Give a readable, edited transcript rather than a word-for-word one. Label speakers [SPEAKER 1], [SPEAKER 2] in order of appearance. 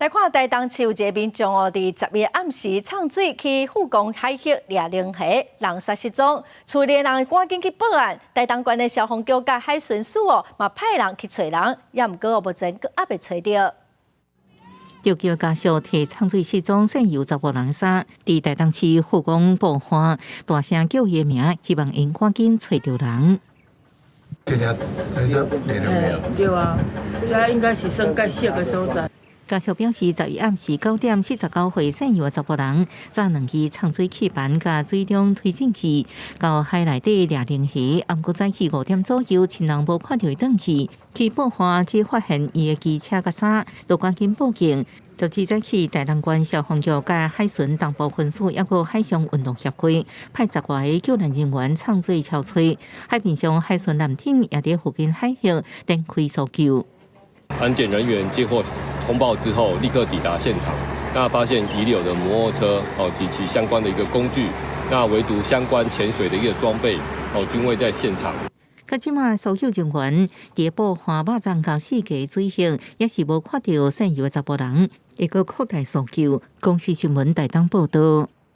[SPEAKER 1] 來看台東市有一个民眾哦，佇11暗時藏水去富岡海域掠龍蝦，人煞失蹤，厝裡的人趕緊去報案。台東縣的消防局佮海巡署哦，嘛派人去揣人，也毋過目前閣猶未揣著。
[SPEAKER 2] 救急家屬提藏水失蹤姓游查埔人衫，佇台東市富岡報岸，大聲叫伊的名，希望𪜶趕緊揣著人。
[SPEAKER 3] 對啊，這應該是算較熟的所在。
[SPEAKER 2] 家屬表示，11暗時9點49歲，姓游的查埔人，揸兩支藏水氣盤佮水中推進器，到海內底掠龍蝦。毋過早起5點左右，親人無看著伊轉去，去報岸只發現伊的機車佮衫，就趕緊報警。12早起，台東縣消防局佮海巡東部分署，抑閣海上運動協會派10外个救難人員藏水搜揣，海面上海巡艦艇也佇附近海域展開搜救。
[SPEAKER 4] 安檢人員接獲通報之後，立刻抵達現場，那發現遺留的摩托車哦及其相關的一個工具，那唯獨相關潛水的一個裝備哦均未在現場。
[SPEAKER 2] 到這馬搜救人員佇報岸肉棧佮四界水域，也是無看著姓游的查埔人，會閣擴大搜救。公視新聞台東報道。